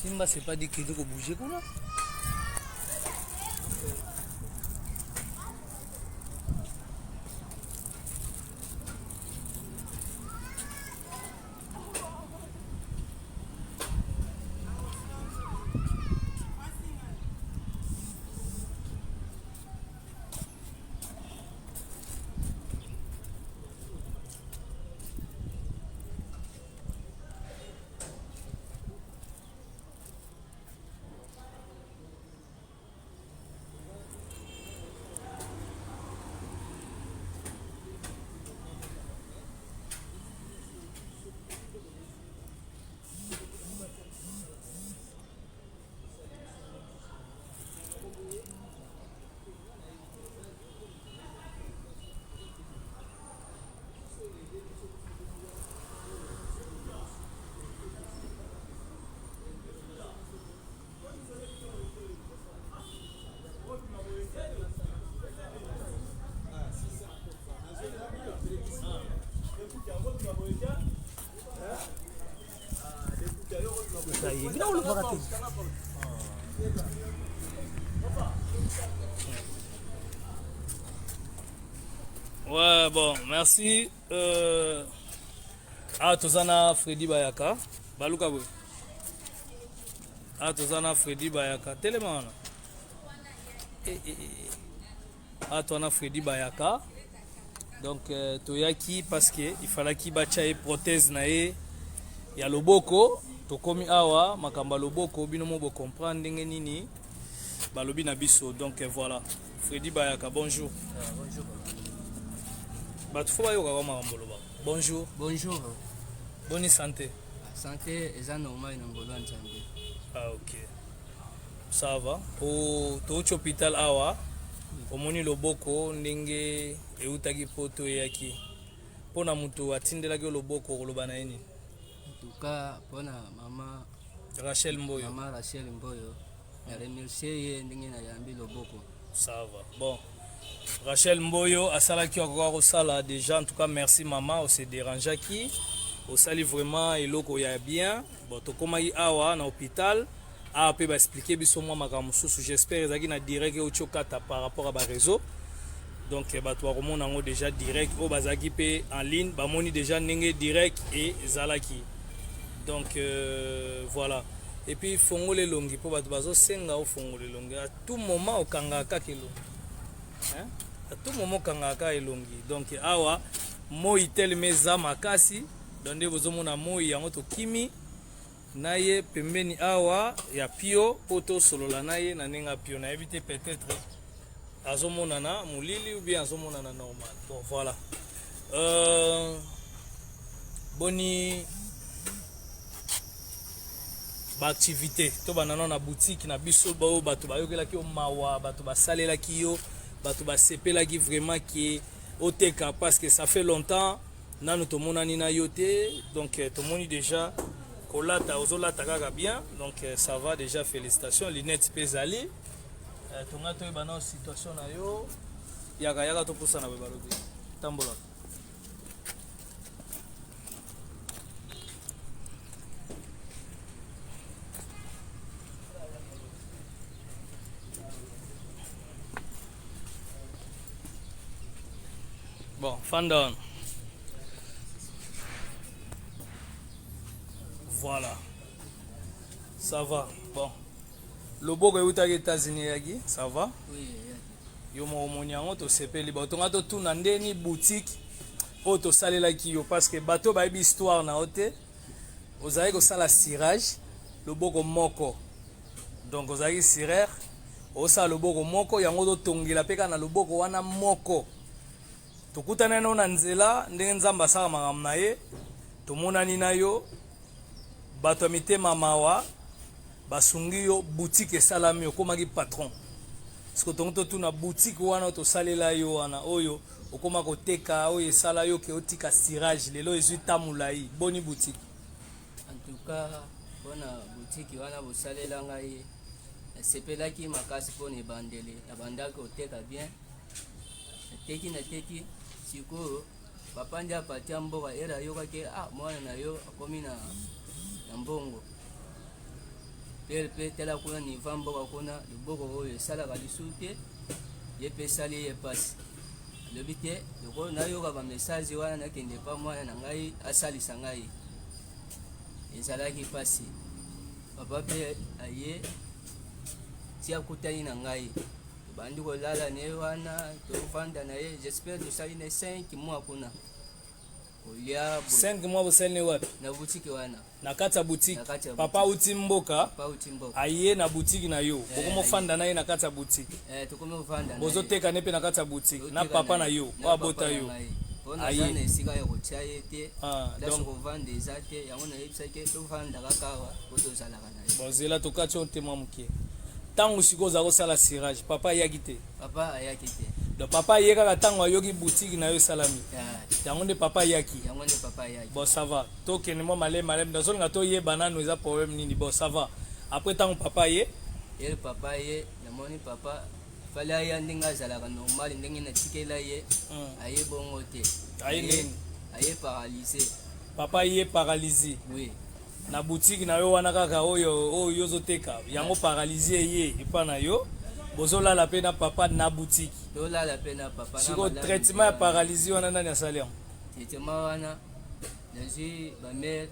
Simba c'est pas dit kende ko bouger kuna. Ouais, bon, merci. Euh... Ah, toza na Freddy Bayaka. Baluka boye. Ah, toza na Freddy Bayaka. Telema wana. Eh, eh, eh. Ah, toza na Freddy Bayaka. Donc euh, toyaki parce que il fallaki batya ye prothèse na ye ya loboko. Tokomi awa makambo ya loboko bino mo bo comprendre ndenge nini balobi na biso. Donc euh, voilà. Freddy Bayaka, bonjour. Ah, bonjour. Bato fo bayokaka makambo olobaka. Bonjour. Bonjour. Boni santé. Santé eza normal na ngolu ya Nzambe. Ah ok. Ça va. O touti hôpital awa omoni loboko ndenge eutaki poto eyaki mpo na moto atindelaki yo loboko okoloba na ye nini? En tout cas mpona mama Rachel Mboyo. Mama Rachel Mboyo na remercier ye ndenge nayambi loboko. Ça va. Bon. Rachel Mboyo asalaki akoka kosala déjà en tout cas merci maman ose dérangeaki osali vraiment eloko ya bien bon tokomaki awa na hôpital awa mpe baexplike biso mwa makambo mosusu j'espère ezalaki na direct euti okata par rapport à baréseau donc eh, bato bakomona yango déjà direct oyo bazalaki mpe en ligne bamoni déjà ndenge direct ezalaki donc euh, voilà et puis fongola elongi mpo bato bazosenga ofongola elongi à tout moment okangaka kaka elongi hein? à tout moment okangaka kaka elongi donc awa moi telema eza makasi donc nde bozomona moi yango tokimi na ye pembeni awa ya pio mpo tosolola na ye na ndenge ya pio nayebi te peut-être azomonana molili ou bien azomonana normal bon voilà euh, boni baactivité tobanda nano na boutique na biso baoyo bato bayokelaki yo mawa bato basalelaki yo bato basepelaki vraiment ke oteka parce que ça fait longtemps nanu tomonani na yo te donc euh, tomoni déjà kolata ozolata kaka bien donc euh, ça va déjà félicitations lunette mpe ezali euh, tonga toyeba nao situation na yo yaka yaka topusana boye balobi tambola Bon, fanda wana. Voilà. Ça va. Bon. Loboko eutaki États-Unis eyaki, ça va? Oui, Yo moko omoni yango tosepeli. Bato nga totuna ndeni boutique oyo tosalelaki yo parce que bato bayebi histoire na yo te. Ozalaki kosala cirage loboko moko. Donc ozalaki cireur, osala loboko moko yango ozotongela mpe kaka na loboko wana moko. Tokutani na yo na nzela ndenge Nzambe asala makambo na ye, tomonani na yo, bato ya mitema mawa basungi yo, boutique esalami, okomaki patron. Siko tongo totuna boutique wana tosalela yo wana oyo okoma koteka oyo esala yo ke otika cirage lelo ezwi ta molai boni boutique? En tout cas mpona boutique wana bosalela ngai nasepelaki makasi mpona ebandeli nabandaki koteka bien nateki nateki sikoyo papa nde apati ya mboka ere ayokaki ah mwana na yo akomi na, na mbongo. Pere mpe tala kuna niva mboka kuna loboko oyo esalaka lisusu te, ye mpe esali ye mpasi. Alobi te lokola nayoka ba message wana nakende epa mwana na ngai asalisa ngai. Ezalaki mpasi. Papa mpe aye ti akutani na ngai, tobandi kolala na ye wana, tovanda na ye, j'espère tosali na 5 mois kuna. Kolia boye. 5 mois bosali ne wapi? Na boutique wana. Na kati ya boutique. Papa auti mboka. Papa auti mboka. Aye na boutique na yo. Eh, Bokomofanda na ye na kati ya boutique. Eh, tokomi na. Bozoteka ne pe na kati ya boutique. Na papa na yo, oyo abota yo. Aye. Na esika ya kotia ye te. Ah, donc kovanda eza te. Yango nayebisaki tovanda kaka awa po tozalaka na ye. Bon, zela tokati yo te mwa moke. Ntango sikoyo oza kosala cirage, papa ayaki te? Papa ayaki te. Donc papa aye kaka ntango ayoki boutique na yo esalami. Yango nde papa ayaki. Yango nde papa ayaki. Bon, ça va. Tokende mwa malemi malemi. Nazolinga toyeba nanu eza problème nini. Bon, ça va. Après ntango papa aye? Ye papa aye, namoni papa fallait aya ndenge azalaka normal, ndenge natikela ye, aye bongo te. Aye nini? Aye paralysé. Papa aye paralysé. Oui. Na boutique na yo wana kaka oyo oyo ozoteka yango paralysie ye epa na yo, bozolala pe na papa na boutique. Tolala pe na papa. Sikoyo traitement ya paralysie wana nani asali yango? Traitement wana nazwi ba mère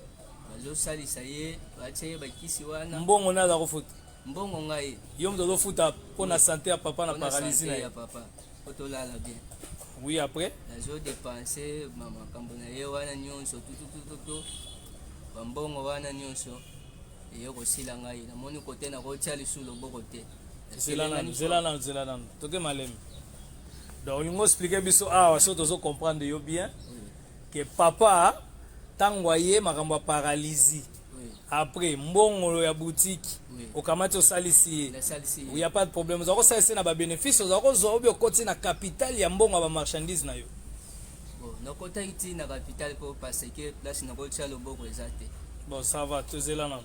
bazosalisa ye, batia ye bakisi wana. Mbongo nani aza kofuta? Mbongo ngai. Yo moto ozofuta mpo na sante ya papa na paralysie na ye? Ya papa po tolala bien. Oui, après nazo dépenser makambo na ye wana nyonso tututututu, bambongo wana nyonso eye kosila ngai, namoni kote nakotia lisusu loboko te. Zela nanu, zela nanu, zela nanu, toke malemi. Donc olingi oexplike biso awa soki tozo comprendre yo bien que papa ntango aye makambo ya paralysie, après mbongo ya boutique okamati osalisi ye, il y a pas de problème, oza kosalisa ye na babénéfice oza kozwa obi okoti na capital ya mbongo ya bamarchandise na yo? Bon, nakotaki ti na capital mpo parce que place nakotia loboko eza te. Bon, ça va, tozela nano.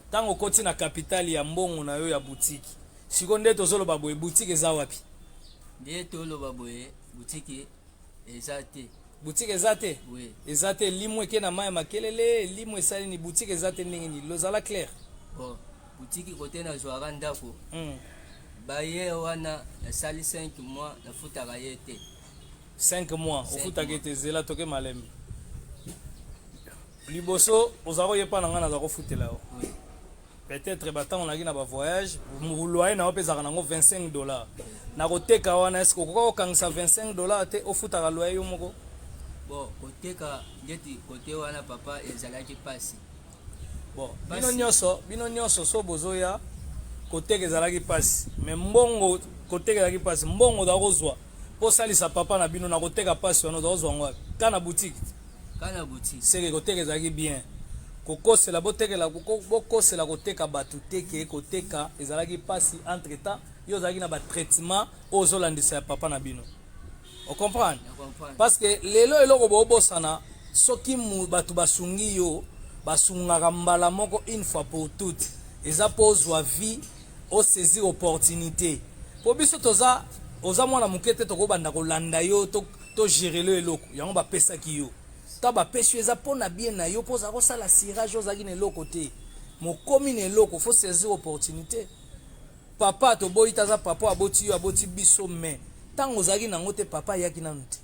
Ntango okoti na capital ya mbongo na yo ya boutique, sikoyo nde tozoloba boye, boutique eza wapi? Nde toloba boye, boutique eza te. Boutique eza te? Oui. Eza te, limu eke na mai ya makelele, limu esali ni boutique eza te ndenge nini? Lozala clair. Bon, boutique kote nazwaka ndako, baye wana nasali 5 mois nafutaka ye te. 5 mois ofutaka ete? Zela, toke malembe. Liboso oza koyepa na ngai, naza kofutela yo. Peut-être batango nayaki na bavoyage, loyer na yo mpe ezalaka nango 25 $. Na koteka wana, est-ce okoka kokangisa 25 $ te ofutaka loyer yo moko? Bon, koteka ndeti kote wana papa ezalaki mpasi. Bon, bino nyonso so bozoya koteka ezalaki mpasi, mais mbongo koteka ezalaki mpasi, mbongo oza kozwa mpo osalisa papa na bino na koteka mpasi wana, oza kozwa yango wapi? Ka na boutique? Ka na boutique. Seke koteka ezalaki bien. Kokosela botekela, bokosela koteka bato te ke koteka ezalaki mpasi. Entre temps yo ozalaki na batraitement oyo ozolandisa ya papa na bino, ocomprendre? Parce que lelo eloko boobosana, soki bato basungi yo, basungaka mbala moko, une fois pour toutes, eza mpo ozwa vie, osaisir opportunité. Mpo biso toza, oza mwana moke te, tokobanda kolanda yo togérer eloko yango bapesaki yo. Ta bapesi yo eza mpo na bien na yo, mpo ozala kosala cirage, ozalaki na eloko te, mokomi na eloko, faut saisir opportunité. Papa toboyi te, aza papa aboti yo, aboti biso, mais ntango ozalaki nango te, papa ayaki nanu te.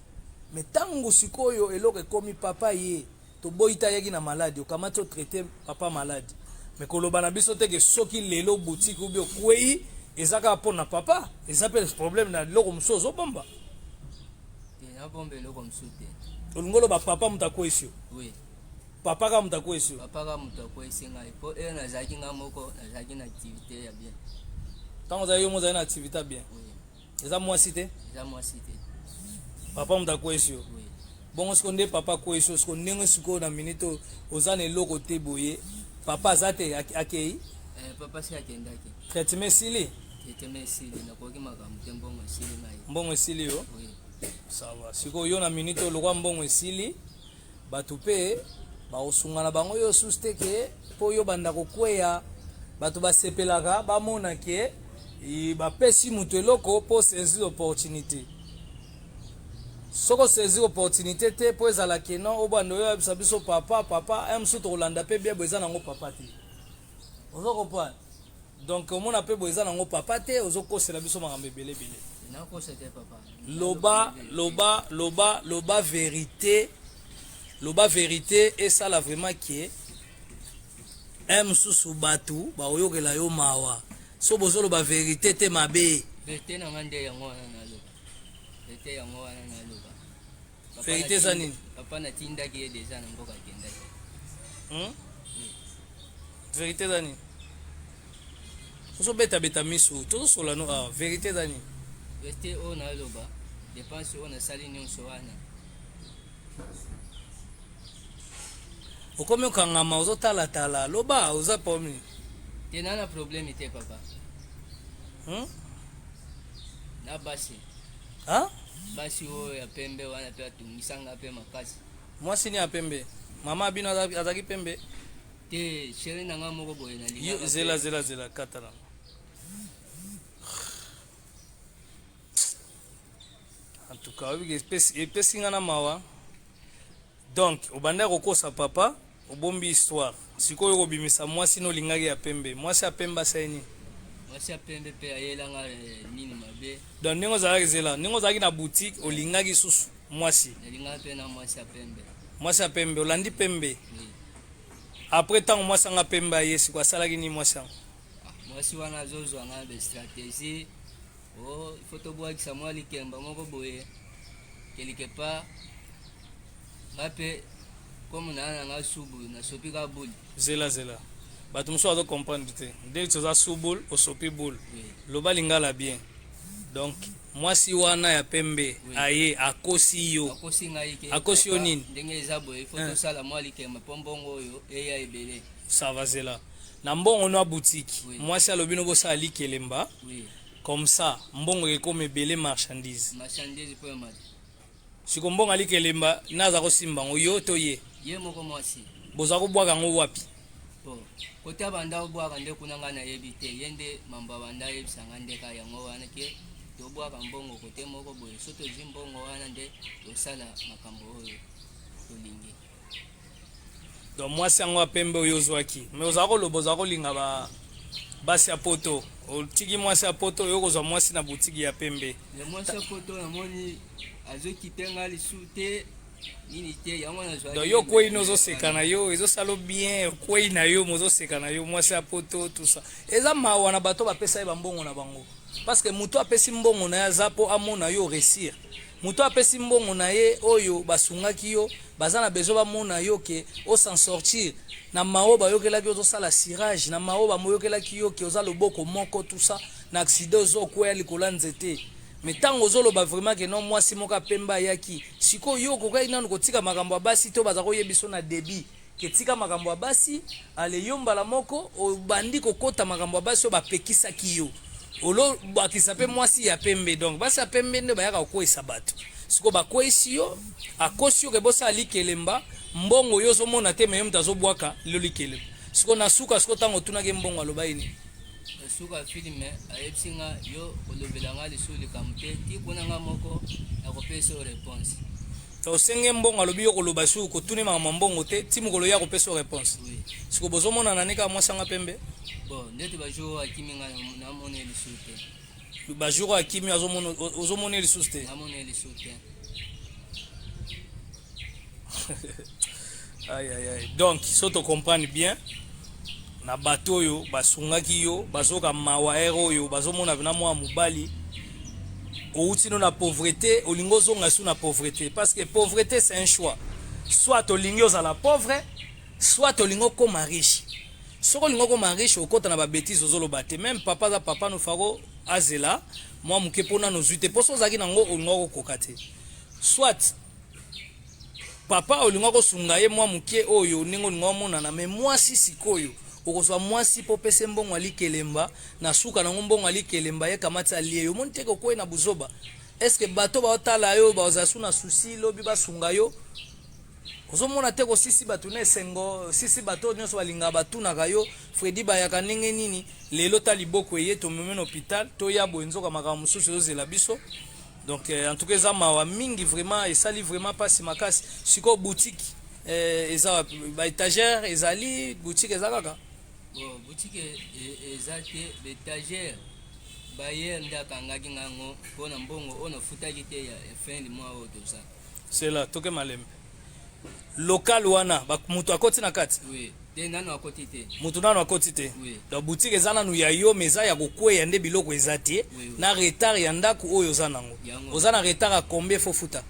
Mais ntango sikoyo eloko ekomi, papa ye toboyi te, ayaki na maladi, okamati otraite papa maladi. Mais koloba na biso te ke soki lelo boutique obi okwei, eza kaka mpo na papa, eza mpe problème na eloko mosusu ozobomba. Nabomba eloko mosusu te. Olingi oloba papa moto akwesi yo? Oui. Papa kaka moto akwesi yo? Papa kaka moto akwesi ngai, mpo ere nazalaki ngai moko, nazalaki na activité ya bien. Ntango ozali yo mo, ozali na activité ya bien? Oui. Eza mwasi te? Eza mwasi te. Papa moto akwesi yo? Oui. Bongo sikoyo nde papa akwesi yo, sikoyo ndenge sikoyo na minute oyo oza na eloko te boye, papa aza te, akei? Eh, papa si akendaki. Traitement esili? Traitement esili, nakoki makambo te, mbongo esili ngai. Mbongo esili yo? Oui. Ça va. Sikoyo yo na minute oyo, lokwa mbongo esili, bato mpe bakosunga na bango yo susu te ke mpo yo banda kokweya, bato basepelaka bamona ke bapesi moto eloko mpo saisir opportunité. Soki osaisir opportunité te mpo ezala ke non, obanda oyo oyebisa biso papa, papa mosusu, tokolanda mpe bien boye, eza nango papa te. Ozo comprendre? Donc omona mpe boye eza nango papa te, ozokosela biso makambo ebele ebele. Nakosa te, papa. Loba, loba, loba, loba vérité, loba vérité. Esala vraiment ke un mosusu bato bakoyokela yo mawa. So bozoloba vérité te, mabe. Vérité na nga nde yango wana naloba, vérité yango wana naloba. Papa, Vérité eza nini? Papa, natindaki ye déjà na mboka, akendaki. Vérité eza nini? Ozobetabeta miso, tozosola no awa. Vérité eza nini? Vérité oyo naloba, dépense oyo nasali nyonso wana. Okomi okangama, ozotalatala. Loba, oza problème? Te, na na problème te, papa. Na basi. Hein? Basi oyo ya pembe wana mpe atungisanga mpe makasi. Mwasi ni ya pembe? Mama bino azalaki pembe? Te, chérie na nga moko boye. Yo nalingaka. Zela, zela, zela, kata na. En tout cas, oyebi ke epesi nga na mawa. Donc obandaki kokosa papa, obombi histoire. Sikoyo okobimisa mwasi no olingaki ya pembe. Mwasi ya pembe asali nini? Mwasi ya pembe mpe ayelanga nini mabe. Donc ndenge ozalaki, zela, ndenge ozalaki na boutique, olingaki susu mwasi? Nalingaka mpe na mwasi ya pembe. Mwasi ya pembe, olandi pembe? Oui. Après, ntango mwasi anga pembe aye siko, asalaki nini mwasi yango? Ah, mwasi wana azozwa nga bastratégie o il faut tobwakisa mwa likemba moko boye quelque part. Nga mpe comme naa na nga subu, nasopi ka bule. Zela, zela, bato mosusu bazocomprendre te. Ndeti oza subul, osopi bule. Oui. Loba lingala bien. Donc mwasi wana ya pembe aye, akosi yo? Akosi ngai ke Akosi yo papa, nini? Ndenge eza boye, il faut tosala mwa likemba mpo mbongo oyo eya ebele. Ça va, zela. Na mbongo no ya boutique, mwasi alobi no bosala likelemba, comme ça mbongo ekoma ebele, marchandise. Marchandise mpo emata. Siko mbongo ya likelemba, naza kosimba yango, yo to ye? Ye moko mwasi. Boza kobwaka yango wapi? Bon, kote abanda obwaka nde kuna, ngai nayebi te. Ye nde mambo abanda ayebisa ngai nde ka yango wana ke tobwaka mbongo kote moko boye. So tozwi mbongo wana nde tosala makambo oyo tolingi. Donc mwasi yango ya pembe oyo ozwaki, mais ozala koloba ozala kolinga ba basi ya poto, otiki mwasi ya poto, oyo kozwa mwasi na boutique ya pembe. Me mwasi ya poto, namoni azokipe ngai lisu te, nini te, yango nazwaki. Donc yo okwei no, ozoseka na yo, ezosala bien. Okwei na yo, mozoseka na yo, mwasi ya poto, tout ça. Eza mawa na bato bapesa ye bambongo na bango, parce que moto apesi mbongo na ye aza mpo amona yo réussir. Moto apesi mbongo na ye oyo basungaki yo, baza na besoin bamona yo ke os'en sortir. Na mawa bayokelaki, ozosala cirage. Na mawa bamoyokelaki yo ke oza loboko moko, tout ça, na accident ozokweya likolo ya nzete. Mais ntango ozoloba vraiment ke non, mwasi moko apembe ayaki, sikoyo yo okokaki nanu kotika makambo ya basi to baza koyebi biso na début ke tika makambo ya basi. Ale, yo mbala moko obandi kokota makambo ya basi oyo bapekisaki yo, olobakisa mpe mwasi ya pembe. Donc basi ya pembe nde bayaka kokweyisa bato. Sikoyo bakweyisi yo, akosi yo ke bosala likelemba, mbongo yo ozomona te, me yo moto azobwaka lelo likelemba. Sikoyo na suka, sikoyo ntango otunaki mbongo, aloba ye nini? Suka film, ayebisi nga: yo kolobela nga lisusu likambo te, ti kuna nga moko nakopesa yo réponse. Osenge mbongo, alobi yo koloba suku, kotuni makambo ya mbongo te ti mokolo ya kopesa yo réponse. Oui. Sikoyo bozomonana ne kaka mwasi yanga pembe? Bon, ndeti bajour oyo akimi nga, namona ye lisusu te. Bajour oyo akimi, ozomona ye lisusu te? Namona ye lisusu te. Aïe, aïe, aïe. Donc so tocomprendre bien, na bato oyo basungaki yo bazoka mawa ere oyo bazomona na mwa mobali outi no na pauvreté, olingi ozonga su na pauvreté, parce que pauvreté, c'est un choix. Soit olingi ozala pauvre, soit olingi okóma riche. Soki olingi okóma riche, okɔta na babêtises ozoloba te. Même papa aza papa nofako, azela mwa moke mpo nano ozwi te. Mpo so ozalaki nango, olingi okokoka te. Soit papa olinga kosunga ye mwa moke oyo ndenge olinga omonana. Me mwasi sikoyo, okozwa mwasi mpo opesa mbongo ya likelemba, na suka nango mbongo ya likelemba ye kamati alie yo. Omoni teke okwei na buzoba. Est-ce bato baotala yo bazala su na susi lobi basunga yo? Ozomona te kosisi bato na esengo, sisi bato nyonso balingaka batunaka yo: Fredi, bayaka ndenge nini lelo? Ta liboko eye, tomemi na hôpital, toya boye, nzoka makambo mosusu ezozela biso. Donc en tout cas eza mawa mingi, vraiment esali vraiment mpasi makasi. Sikoyo boutique eza wapi? Baétagère ezali, boutique eza kaka? Bon, boutique eza te, betagere bayer nde akangaki nga yango mpo na mbongo oyo nafutaki te ya fin du mois oyo toza. Sela toke malembe. Local wana moto akoti na kati? Oui, te, nanu akoti te. Moto nanu akoti te. Oui. Donc boutique eza nanu ya yo, mais eza ya kokweya nde biloko eza te. Oui. Na retard ya ndako oyo oza nango. Yango. Oza na retard ya combien faut futa?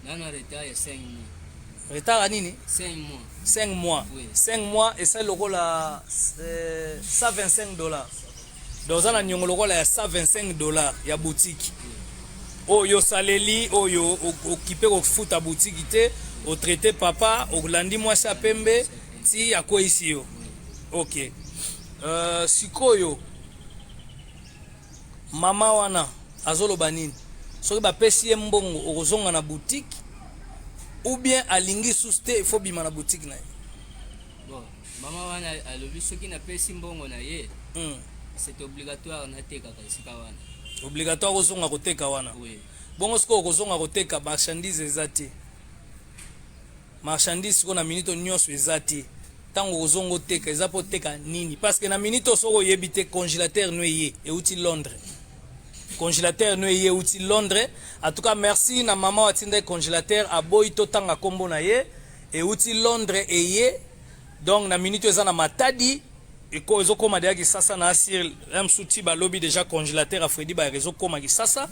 Nanu retard ya 5 mois. Retard ya nini? 5 mois. 5 mois. Oui. 5 mois esali lokola $125. Donc oza na niongo lokola ya $125 ya boutique. Oyo osaleli, oyo okipe kofuta boutique te, otraite papa, olandi mwasi ya pembe ti akweyisi yo. Ok. Sikoyo mama wana azoloba nini? Soki bapesi ye mbongo okozonga na boutique ou bien alingi susu te, il faut bima na boutique na ye? Bon, mama wana alobi soki napesi mbongo na ye, c'est obligatoire natekaka esika wana. Obligatoire kozonga koteka wana? Oui. Bongo sikoyo okozonga koteka, marchandise eza te. Marchandise sikoyo na minute nyonso eza te. Ntango okozonga oteka, eza mpo oteka nini? Parce que na minute oyo soki oyebi te, congélateur no eye euti Londres. Congélateur no eye euti Londres. En tout cas, merci na mama oyo atindaki congélateur, aboyi totanga nkombo na ye. Euti Londres eye. Donc na minute eza na Matadi, ezokóma deya Kisasa na asir msu ti balobi déjà congélateur ya Fredi Bayaka ezokóma Kisasa.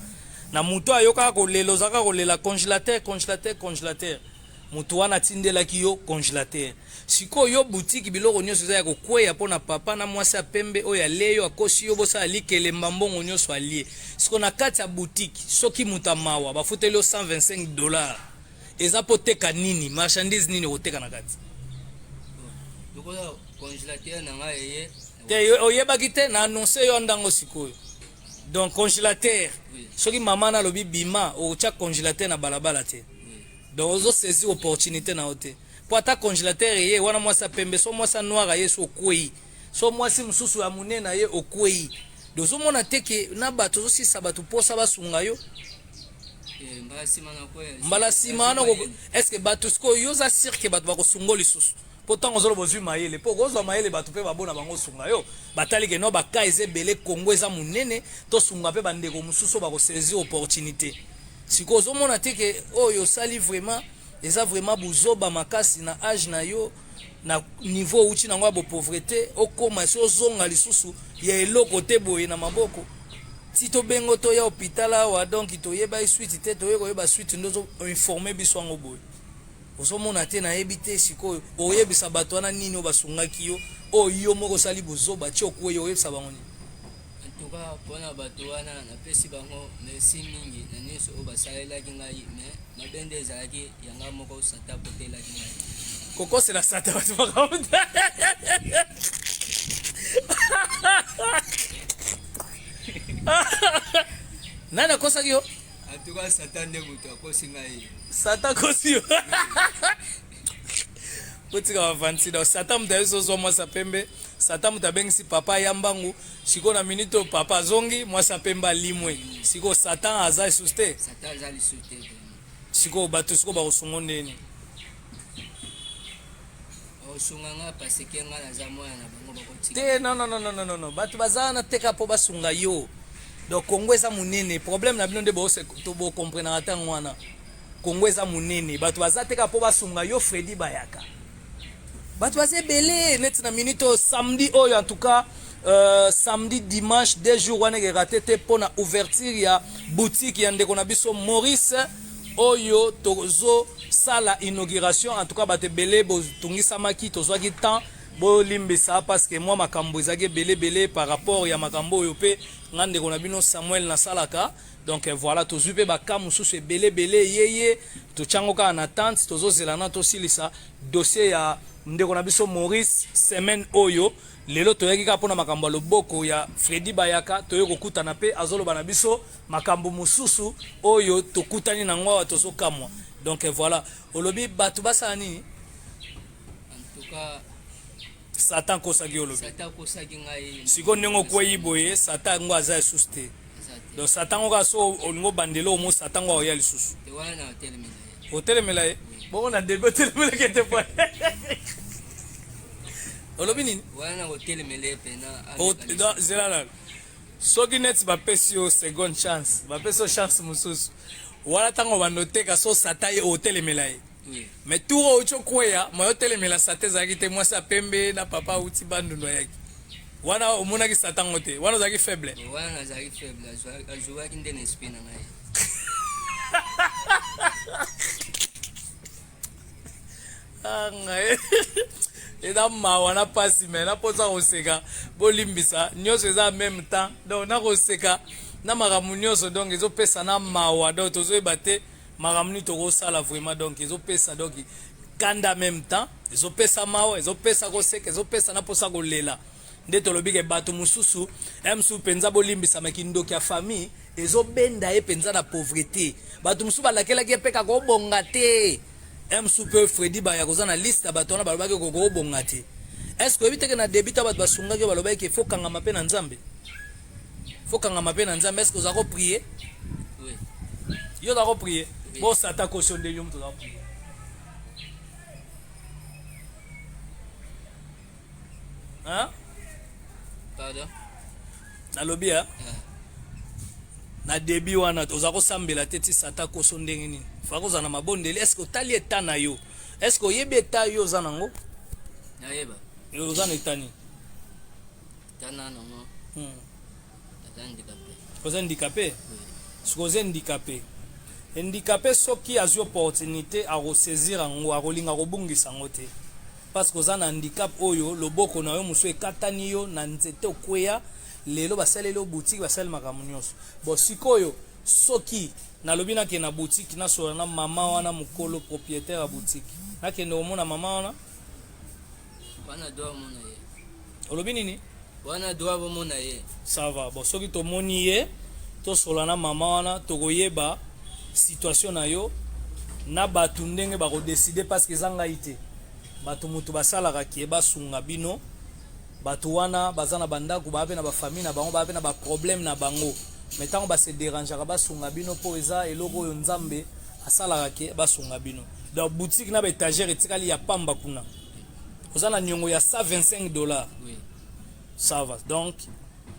Na moto ayokaka kolela, ozalaka kolela congélateur, congélateur, congélateur. Moto wana atindelaki yo congélateur. Sikoyo yo boutique biloko nyonso eza ya kokweya mpo na papa na mwasi ya pembe oyo alie yo, akosi yo, bosala likelemba, mbongo nyonso alie. Sikoyo na kati ya boutique, soki moto amawa bafuteli yo $125, eza mpo teka nini? Marchandise nini okoteka na kati? Lokola congélateur na ngai eye. Te, oyebaki te na annonce yo ndango sikoyo. Donc congélateur, soki mama na alobi bima, okotya congélateur na balabala te. Donc ozosaisir opportunité na yo te, mpo ata congélateur eye wana, mwasi ya pembe so mwasi ya noir aye, so okwei, so mwasi mosusu ya monene aye, okwei. Donc ozomona te ke na bato ozosisa bato mposa basunga yo. Mbala nsima na koya. Mbala nsima wana, est ce que bato sikoyo, yo oza sûr ke bato bakosunga lisusu? Mpo ntango ozoloba ozwi mayele, mpo okozwa mayele, bato mpe babona bango osunga yo, batali ke no baka eza ebele, Kongo eza monene, tosunga mpe bandeko mosusu oyo bakosaisir opportunité. Sikoyo ozomona te ke oyo osali vraiment eza vraiment buzoba makasi na age na yo, na niveau outi nango ya bopauvreté, okóma esi ozonga lisusu ya eloko te boye na maboko, ti tobengo toya hôpital awa? Donc toyeba suite te, toye koyeba suite nde ozoinforme biso yango boye. Ozomona te, nayebi te sikoyo oyebisa bato wana nini oyo basungaki yo, oyo yo moko osali bozoba ti okwei, oyebisa bango nini? En tout cas, mpona bato wana, napesi bango merci mingi na nyonso oyo basalelaki ngai, mais mabe nde ezalaki yanga moko, Satan akotelaki ngai. Kokosela Satan bato makambo te. Nani akosaki yo? En tout cas, Satan nde moto akosi ngai. Satan akosi yo? Botika bavanti. Donc Satan moto ayesi ozwa mwasi ya pembe, Satan moto abengisi papa ya mbangu. Sikoyo na minute oyo papa azongi, mwasi ya pembe alimwe. Sikoyo Satan aza lisusu te. Satan aza lisusu te vraiment. Sikoyo bato sikoyo bakosunga ndeni? Bakosunga nga parce que nga naza mwana na bango, bakotika. Te, non, non, non, non, non, non. Bato baza wana teka mpo basunga yo. Donc Congo eza monene, problème na bino nde bokomprenaka ntango wana. Congo eza monene, bato baza teka mpo basunga yo Fredi Bayaka. Bato baza ebele neti na minute oyo, samedi oyo, en tout cas samedi, dimanche, 2 jours wana ekerater te mpo na ouverture ya boutique ya ndeko na biso Maurice oyo tozosala inauguration. En tout cas, bato ebele botungisamaki, tozwaki temps, bolimbisa parce que mwa makambo ezalaki ebele ebele par rapport ya makambo oyo mpe nga ndeko na bino Samuel nasalaka. Donc voilà, tozwi mpe baka mosusu ebele ebele yeye, totyango kaka na tente, tozozela na tosilisa dossier ya ndeko na biso Maurice semaine oyo. Lelo toyaki kaka mpona makambo ya loboko ya Fredi Bayaka. Toyei kokutana mpe azoloba na biso makambo mosusu oyo tokutani nango awa, tozokamwa. Donc voilà, olobi bato basala nini? En tout cas, Satan akosaki yo, olobi. Satan akosaki ngai. Sikoyo ndenge okwei boye, Satan yango aza lisusu te. Aza te. Donc Satan ngo kaka so olingi obandela omo, Satan ngo akoya lisusu. Te, wana na otelemela ye. Otelemela ye bongo na début otelemelaki ete po Olobi nini? Wana nakotelemela ye pena. Zela nano. Soki neti bapesi yo seconde chance, bapesi yo chance mosusu wana, ntango bando oteka so sata ye, otelemela ye? Oui. Mais tour oyo outi okweya, moyo otelemela sata ezalaki te. Mwasi ya pembe na papa auti Bandundu ayaki wana, omonaki sata ngo te, wana ozalaki faible. Wana nazalaki faible, azwaki nde na esprit na ngai. Ah, ngai eza mawa na pasi, me naposa koseka, bolimbisa. Nyonso eza en même temps, donc nakoseka na makambo nyonso, donc ezopesa na mawa. Donc tozoyeba te makambo nini tokosala vraiment. Donc ezopesa donc kanda en même temps, ezopesa mawa, ezopesa koseka, ezopesa na mposa kolela. Nde tolobi ke bato mosusu ya mosusu mpenza, bolimbisama, kindoki ya famille ezobenda ye mpenza na pauvreté. Bato mosusu balakelaki ye mpe kaka obonga te. Ya mosusu mpe Fredi Baya koza na liste ya bato wana balobaki koko obonga te. Est ce que oyebi teke na début ta bato basungaki yo, balobaki ke faut kangama mpe na Nzambe, faut kangama mpe na Nzambe? Est ce que oza koprier? Oui. Yo oza koprier? Oui. Bosata kosio nde yo moto oza koprier. Hein? Pardon? Nalobi ya na début wana oza kosambela te, ti sata koso ndenge nini fa kozala na mabondeli. Est ce que otali eta na yo? Est ce que oyebi eta yo oza nango? Nayeba. Oza na eta nini? Tana nango. Naza handicapé. Oza handicapé? Oui. Soki oza handicapé, handicapé soki azwi opportunité, akosaisir yango, akolinga kobungisa yango te, parce que oza na handicap oyo loboko na yo mosusu ekatani yo na nzete, okweya. Lelo basaleli yo boutique, basali makambo nyonso. Bon, sikoyo soki nalobi nakende na boutique, nasola na mama wana mokolo propriétaire ya boutique, nakende komona mama wana? Wana droit omona ye. Olobi nini? Wana droit bomona ye. Ça va. Bon, soki tomoni ye, tosola na mama wana, tokoyeba situation na yo na bato ndenge bakodécider, parce que eza ngai te. Bato moto basalaka kie basunga bino. Bato wana baza na bandako, baa mpe na bafamille na bango, baa mpe na baproblème na bango, mais ntango base dérangeaka basunga bino, mpo eza eloko oyo Nzambe asalaka ke basunga bino. Donc boutique na baétagère etikali ya pamba kuna, oza na niongo ya 125 $. Oui. Ça va. Donc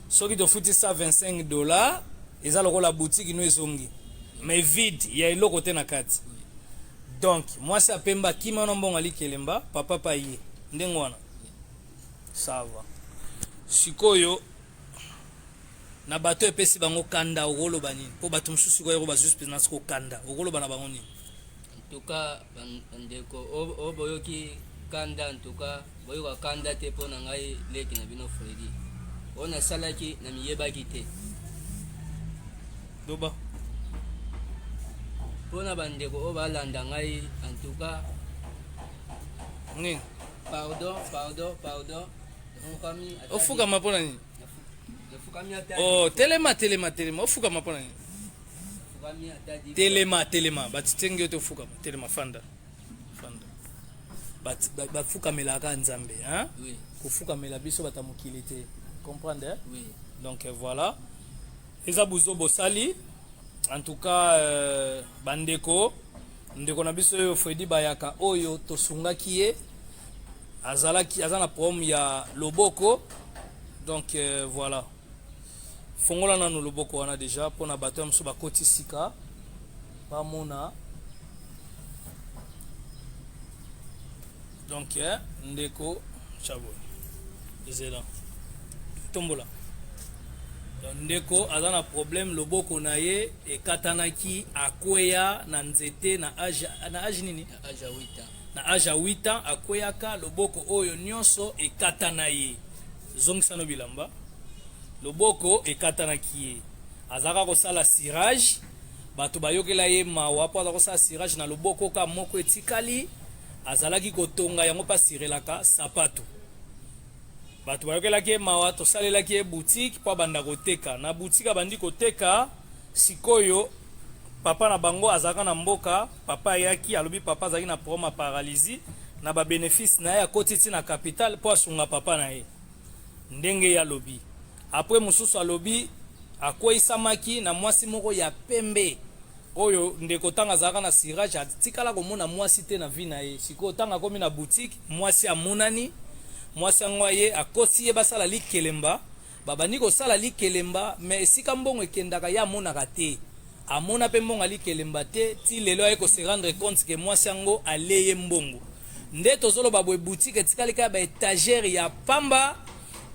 soki tofuti 125 $, eza lokola boutique no ezongi, mais vide ya eloko te na kati. Donc mwasi apemba akima na mbongo alikelemba papa pa ye ndenge wana. Ça va. Sikoyo na bato epesi bango kanda, okoloba nini? Mpo bato mosusu sikoyo yako bazwi mpenza siko kanda, okoloba na bango nini? En tout cas, bandeko oyo boyoki kanda, en tout cas boyoka kanda te mpo na ngai leki na bino Fredi. Oyo nasalaki na miyebaki te. Loba. Mpo na bandeko oyo balanda ngai, en tout cas nini? Pardon, pardon, pardon. Nafukami ata. Ofukama mpo na nini? Nafukami ata. Oh, telema, telema, telema. Ofukama mpo na nini? Nafukami ata di. Telema, telema. Batitengi yo te ofukama. Telema, fanda, fanda. Bafukamelaka Nzambe, hein? Oui. Kofukamela biso bato ya mokili te, comprendre, hein? Oui. Donc voilà, eza buzo bosali. En tout cas bandeko, ndeko na biso oyo Fredi Bayaka oyo tosungaki ye, azalaki aza na problème ya loboko. Donc voilà, fongola nanu loboko wana déjà mpona bato ya mosusu bakoti sika bamona. Donc ndeko chaboy, ezela tombola. Donc, ndeko aza na problème, loboko na ye ekatanaki, akweya na nzete na âge nini? Na âge ya 8 ans. Na âge ya 8 ans akweyaka, loboko oyo nyonso ekatana ye. Zongisano bilamba. Loboko ekatanaki ye, azalaka kosala cirage. Bato bayokela ye mawa mpo aza kosala cirage na loboko ka moko etikali. Azalaki kotonga yango mpe asirelaka sapato. Bato bayokelaki ye mawa, tosalelaki ye boutique mpo abanda koteka. Na boutique abandi koteka. Sikoyo papa na bango azalaka na mboka. Papa ayaki, alobi papa azalaki na problème ya paralysie. Na babénéfice na ye akoti ti na capital mpo asunga papa na ye ndenge ye alobi. Après mosusu alobi akweyisamaki na mwasi moko ya pembe oyo ndeko ntango azalaka na cirage atikala komona mwasi te na vie na ye. Sikoyo ntango akomi na boutique, mwasi amonani. Mwasi yango aye akosi ye basala likelemba, babandi kosala likelemba mais esika mbongo ekendaka ye amonaka te. Amona pe mbongo ya likelemba te ti lelo aye ko se rendre compte que mwasi yango alie ye mbongo. Nde tozoloba boye boutique etikali kaka ba etagères ya pamba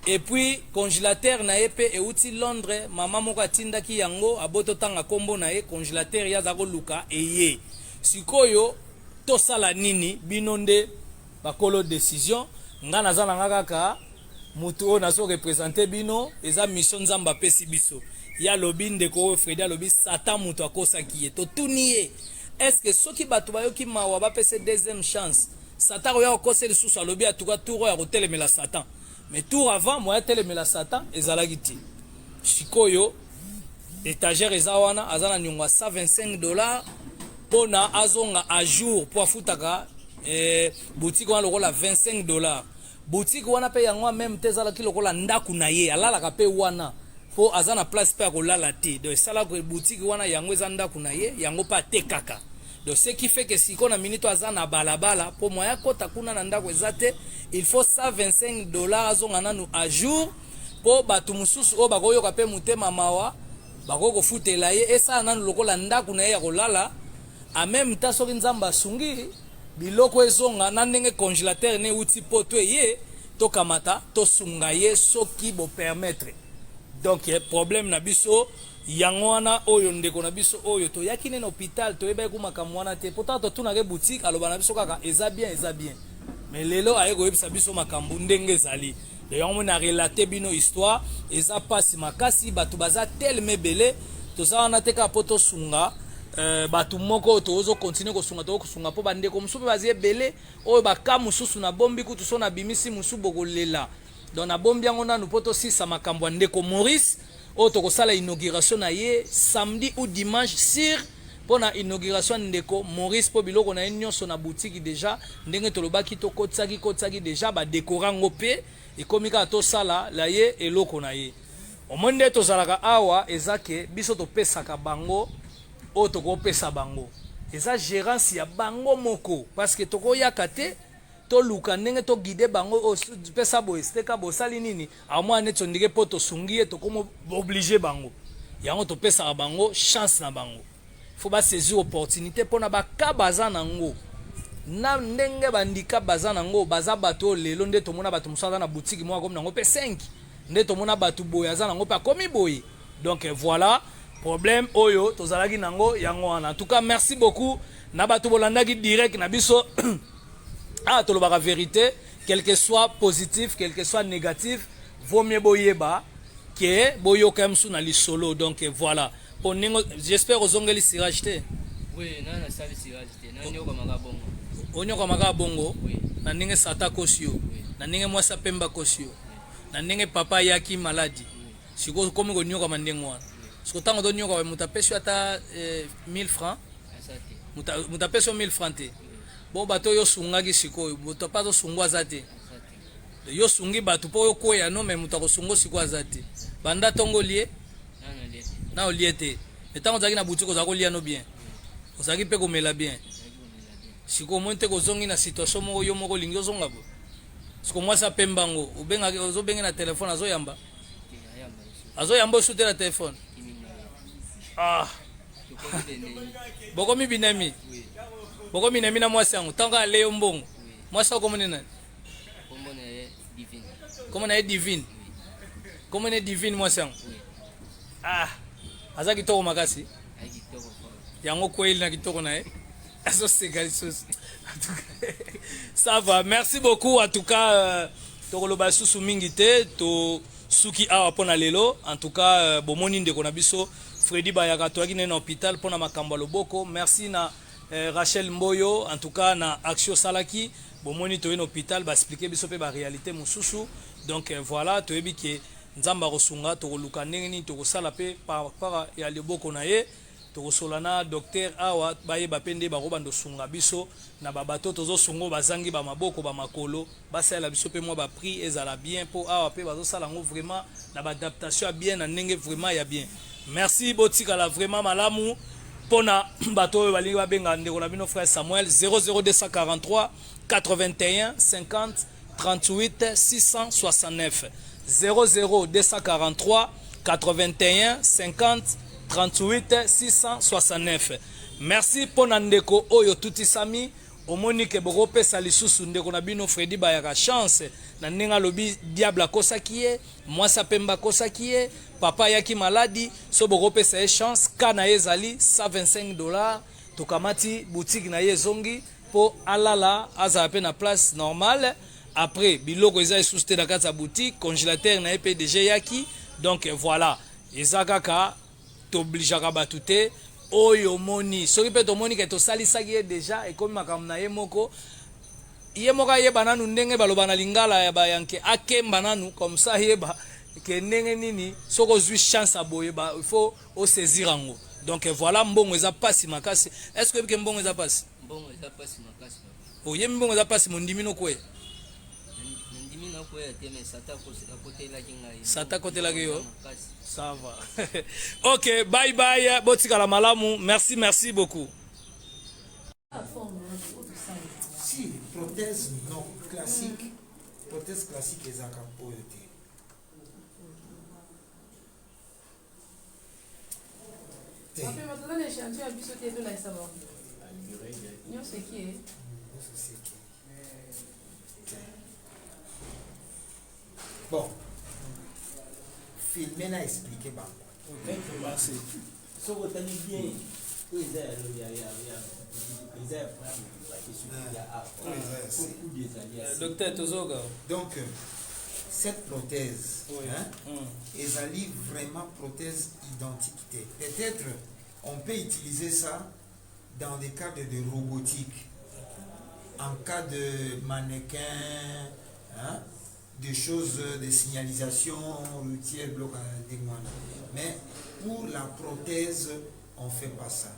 et puis congelateur na ye pe ewuti Londres, mama moko atindaki yango aboyi totanga kombo na ye, congelateur ye aza koluka eye. Sikoyo tosala nini? Bino nde bakolo decision, nga naza na nga kaka mutu oyo nazo representer bino, eza mission Nzambe apesi biso. Ye alobi ndeko oyo Fredy alobi Satan mutu akosaki ye. Totuni ye est ce que soki batu bayoki mawa bapesa ye deuxième chance Satan akoya kokosa ye lisusu? Alobi en tout cas tour oyo akotelemela Satan mais tour avant moyen atelemela Satan ezalaki te. Sikoyo etagère eza wana aza na niongo ya 125 $ pona azonga à jour po afutaka eh, boutique wana lokola 25 $. Boutique wana pe yango meme te ezalaki lokola ndako na ye, alalaka pe wana po aza na place pe ya kolala te. Donc esalaka boutique wana yango eza ndako na ye, yango pe atekaka. Donc ce qui fait que sikoyo na minute aza na balabala po moyen akota kuna na ndako eza te, il faut 125 $ azonga nanu à jour po bato mosusu oyo bakoyoka pe motema mawa bakoki kofutela ye, esala nanu lokola ndako na ye ya kolala. En même temps soki Nzambe asungi biloko ezonga na ndenge congélateur ne euti poto eye, tokamata tosunga ye soki bopermettre. Donc problème na biso yango wana oyo ndeko na biso oyo toyaki ne na hôpital toyebaki ku makambo wana te, po tala totunaka boutique aloba na biso kaka eza bien, eza bien, mais lelo aye koyebisa biso makambo ndenge ezali. Yango moni na relate bino histoire eza mpasi makasi. Bato baza telema ebele, toza wana te kaka mpo tosunga bato moko oyo tozokontinue kosunga, tokosunga mpo bandeko mosusu mpe baza ebele oyo baka mosusu nabombi kutu so nabimisi mosusu bokolela. Donc nabombi yango nanu mpo tosisa makambo ya ndeko Maurice oyo tokosala inauguration na ye samedi ou dimanche sur mpo na inauguration ya ndeko Maurice, mpo biloko na ye nyonso na boutique déjà ndenge tolobaki tokotisaki kotisaki déjà, badekora yango mpe ekomi kaka tosala la ye eloko na ye. Omoni nde tozalaka awa, eza ke biso topesaka bango oyo tokopesa bango, eza gérance ya bango moko, parce que tokoyaka te toluka ndenge toguide bango oyo pesa boye steka bosali nini amwa neti ondike mpo tosungi ye tokomi oblige bango. Yango topesaka bango chance na bango, faut basaisir opportunité mpona baka baza nango na ndenge bandika baza nango. Baza bato oyo lelo nde tomona bato mosusu aza na boutique moko akomi nango mpe 5, nde tomona bato boye aza nango mpe akomi boye. Donc voilà problème oyo tozalaki nango yango wana. En tout cas, merci beaucoup na bato bolandaki direct na biso. Ah, tolobaka vérité, quel que soit positif, quel que soit négatif, vaut mieux boyeba ke boyoka mosusu na lisolo. Donc voilà po ndenge j'espère ozongeli cirage te. Oui, na nasali cirage te, nanyokamaka bongo. Onyokamaka bongo na ndenge sata akosi yo, na ndenge mwasi apemba akosi yo, na ndenge papa ayaki maladi. Sikoyo okomi konyokama ndenge wana. Sikoyo ntango tonyokama, moto apesi yo ata 1000 francs? Moto apesi yo 1000 francs te? Bon, bato oyo osungaki sikoyo, moto apa azosunga aza te? Yo osungi bato mpo oyo no, mais moto akosunga sikoyo aza te. Banda ntongo olie na olie te, mais ntango ozalaki na boutique ozalaki kolia no bien, ozalaki mpe komela bien. Sikoyo omoni te kozongi na situation moko yo moko olingi ozonga boye. Sikoyo mwasi apemba yango obengaki, ozobenge na telefone, azoyamba, azoyamba osu te na telefone. Ah, bokomi binemi, bokomi nemi na mwasi yango. Ntango ale yo mbongo, mwasi akomoni nani? Kombo na ye Divine. Kombo na ye Divine, mwasi yango. Ah, aza kitoko makasi yango kweyeli na kitoko na ye, azoseka lisusu. Ça va, merci beaucoup. En tout cas tokoloba lisusu mingi te, tosuki awa mpo na lelo. En tout cas bomoni ndeko na biso Fredi Bayaka, toyaki nde na hôpital mpo na makambo ya loboko. Merci na Rachel Mboyo, en tout cas na action osalaki. Bomoni toye na hôpital, baexplike biso mpe baréalité mosusu. Donc voilà, toyebi ke Nzambe akosunga, tokoluka ndenge nini tokosala mpe par rapport ya loboko na ye. Tokosola na docteur awa, bayeba mpe nde bakobanda osunga biso na babato tozosunga oyo bazangi bamaboko bamakolo, basalela biso mpe mwa baprix ezala bien, mpo awa mpe bazosala yango vraiment na baadaptation ya bien, na ndenge vraiment ya bien. Merci, botikala vraiment malamu. Mpona bato oyo balingi babenga ndeko na bino frère Samuel, 00243 81 50. 38 669. 00 243 81 50 38 669. Merci mpo na ndeko oyo tutisami omoni ke bokopesa lisusu ndeko na bino Fredy Bayaka chance na ndenge alobi diable akosaki ye, mwasi apemba akosaki ye, papa ayaki maladi, so bokopesa ye chance ka na ye ezali 125 dollars. Tokamati boutique na ye ezongi po alala azala pe na place normale. Après biloko eza lisusu te na kati ya boutique, congélateur na ye pe déjà eyaki. Donc voilà, eza kaka tobligeaka bato te. Oyo omoni soki pe tomoni ke tosalisaki ye déjà, ekomi makambo na ye moko, ye moko ayeba nanu ndenge baloba na lingala ya bayanke, akemba nanu comme ça ayeba ke ndenge nini soki ozwi chance ya boye ba, il faut osaisir yango. Donc voilà, mbongo eza pasi makasi. Est ce que oyebi ke mbongo eza pasi? Mbongo eza pasi makasi papa. Oyebi mbongo eza pasi, mondimi nokweya? Nandimi nakoya te, mais sata akotelaki ngai. Sata akotelaki yo? Makasi. Ça va. Ok, bye bye, botikala malamu. Merci, merci beaucoup. Si, prothèse non classique, prothèse classique ezalaka oyo te. Te. Papa, toza na échantillon ya biso te, tolakisa bango. Nyonso eki e. Nyonso seki. Te. Bon. Filmer na expliquer bango. Merci. Soki otali bien, oyo eza ya ya ya eza ya France te, soki ya Oyo eza ya se. Kudu ezali ya se. Docteur, tozoka. Donc cette prothèse, Oui. hein, ezali vraiment prothèse identique te. Peut-être on peut utiliser ça dans des cadres de robotique, en cas de mannequin, hein, des choses de signalisation routière, bloc, des moines. Mais pour la prothèse, on fait pas ça.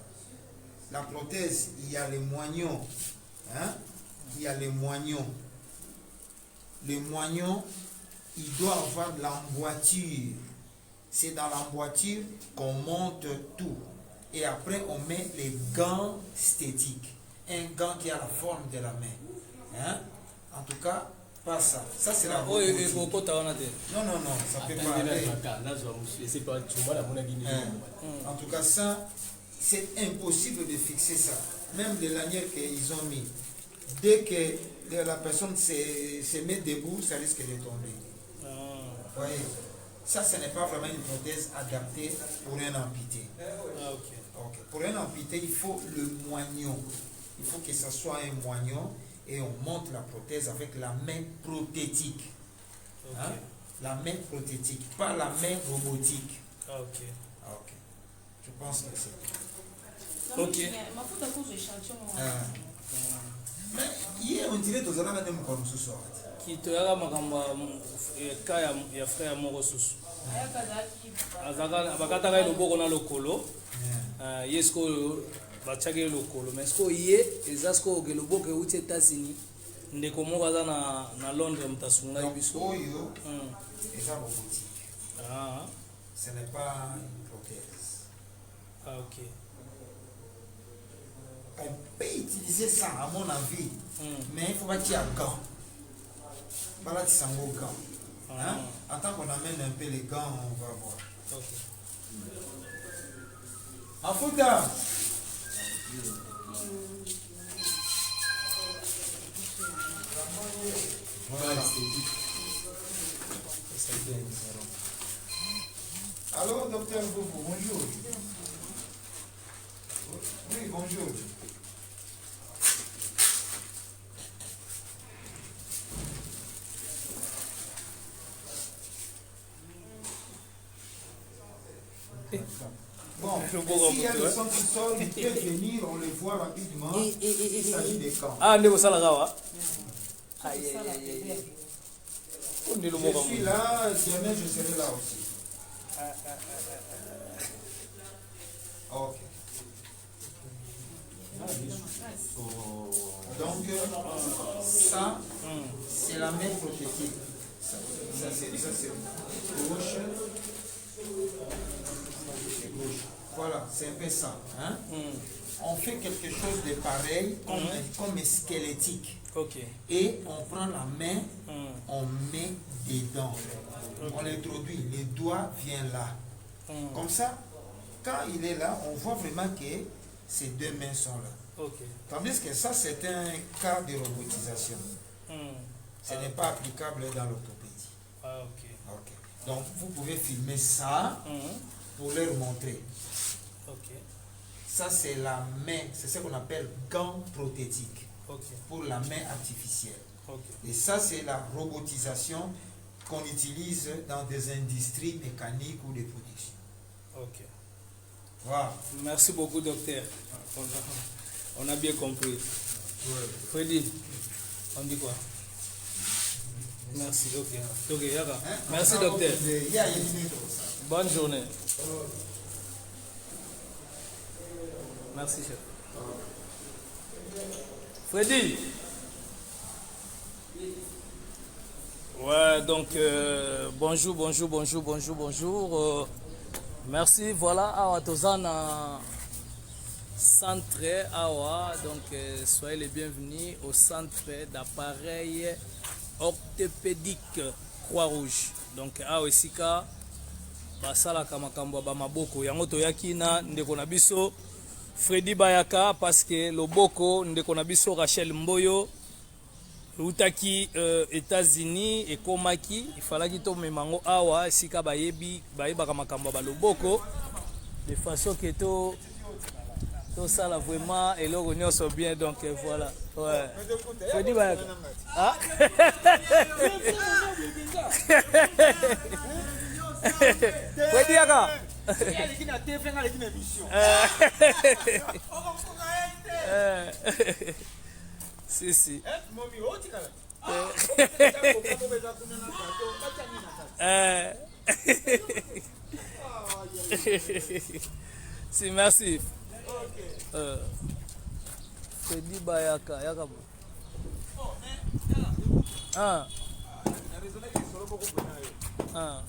La prothèse, il y a les moignons, hein, il y a les moignons. Le moignon, il doit avoir de l'emboîture. C'est dans l'emboîture qu'on monte tout. Et après, on met les gants esthétiques. Un gant qui a la forme de la main. Hein? En tout cas, pas ça. Ça, c'est la Oyo robotique. ekokota wana te. Non, non, non, ça peut pas aller. Hein. En tout cas, ça, c'est impossible de fixer ça. Même les lanières qu'ils ont mis. Dès que la personne se met debout, ça risque de tomber. Ah. Vous voyez? Ça, ce n'est pas vraiment une prothèse adaptée pour un amputé. Ah, ok. Ok. Pour un amputé, il faut le moignon. Il faut que ça soit un moignon et on monte la prothèse avec la main prothétique. Ok. Hein? La main prothétique, pas la main robotique. Ah, ok. Ah, ok. Je pense que c'est. Ok. Mafuta kozwa échantillon. Ah. Mais hier, on dirait que nous avons mokolo mosusu awa te. Ki toyaka makambo ya ka ya frère moko susu. Ayaka azalaki. Azalaka bakataka ye loboko na lokolo. Ye sikoyo batiaki ye lokolo, mais sikoyo ye eza sikoyo ke loboko euti États-Unis. Ndeko moko aza na Londres, moto asungaki Donc, biso. oyo eza robotique. Ah. Ce n'est pas une prothèse. Ah, ok. On peut utiliser ça à mon avis, mais il faut pas qu'il y ait un gant. Voilà, c'est un gros gant. Hein? En tant qu'on amène un peu les gants, on va voir. Ok. Afuta! Voilà. Allô, docteur Boubou, bonjour. Oui, bonjour. Bon, s'il y a le sang qui sort, il peut venir, on le voit rapidement. Il s'agit des camps. Ah, ndeko osalaka wa? Aïe, aïe, aïe, aïe. Oh, nde Je loboko suis yango. là, demain je serai là aussi. Ok. Donc, ça, c'est la main prothétique. Ça, ça c'est gauche. C'est gauche. Voilà, c'est un peu ça. Hein? On fait quelque chose de pareil, comme squelettique. Ok. Et on prend la main, on met dedans. On l'introduit, le doigt vient là. Comme ça, quand il est là, on voit vraiment que ces deux mains sont là. Ok. Tandis que ça, c'est un cas de robotisation. Ce n'est pas applicable dans l'orthopédie. Ah, ok. Ok. Donc, vous pouvez filmer ça pour leur montrer. Ok. Ça, c'est la main. C'est ce qu'on appelle gant prothétique pour la main artificielle. Ok. Et ça, c'est la robotisation qu'on utilise dans des industries mécaniques ou de production. Ok. Voilà. Merci beaucoup, docteur. On a bien compris. Freddy, on dit quoi? Merci, ok. Ok, yaka. Hein? Merci, docteur. Bonne journée. Merci, chef. Freddy. Ouais, donc bonjour, bonjour, bonjour, bonjour, bonjour. Merci, voilà, awa toza na centre awa, donc soyez les bienvenus au centre d'appareils orthopédique Croix-Rouge. Donc awa esika basalaka makambo ya bamaboko yango toyaki na ndeko na biso Freddy Bayaka parce que loboko ndeko na biso Rachel Mboyo eutaki États-Unis ekomaki ifalaki tomema yango awa esika bayebi bayebaka makambo ya baloboko de façon que to tosala vraiment eloko nyonso bien. Donc voilà, ouais. Freddy Bayaka, ah? Freddy Yaka. Si, si. Si, merci. Freddy Bayaka, yaka bo. Ah. Ah.